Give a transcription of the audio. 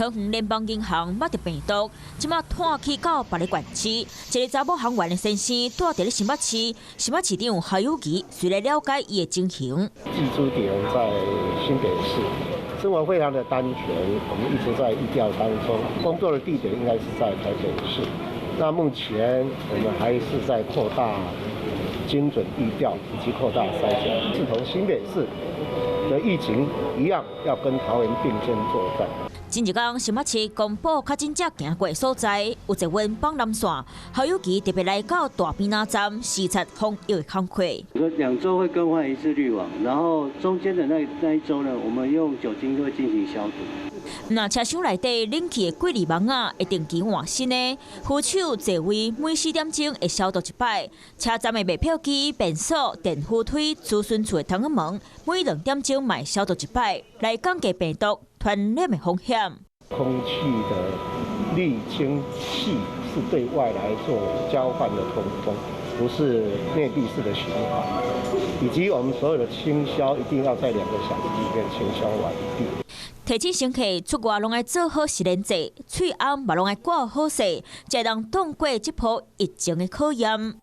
桃園聯邦銀行捌著病毒，這馬拖去到別个縣市。一个查某行員的先生住佇咧新北市，新北市長侯友宜隨來了解伊的情形。寄居點在新北市，生活非常的單純，我們一直在疫調當中，工作的地點應該是在台北市。那目前我們還是在擴大精準疫調以及擴大篩檢，是同新北市的疫情一樣，要跟桃園並肩作戰。前一工，新北市公布確診者行過所在有捷運板南線，侯友宜特別來到大坪林站視察防疫的工課。 2周會更換一次濾網，然後中間的那一周呢，我們用酒精會進行消毒。若車廂內底冷氣的過濾網仔會定期換新的，扶手座位每4點鐘會消毒一擺，車站的賣票機、便所、電扶梯、諮詢處的窗仔門，每2點鐘嘛消毒一擺，來降低病毒傳染的風險。空氣的濾清器是對外來做交換的通風，不是內閉式的循環，以及我們所有的清消一定要在2個小時裡面清消完畢。提醒乘客出外攏愛做好實聯制，喙甕嘛攏愛掛好勢，才能擋過這波疫情的考驗。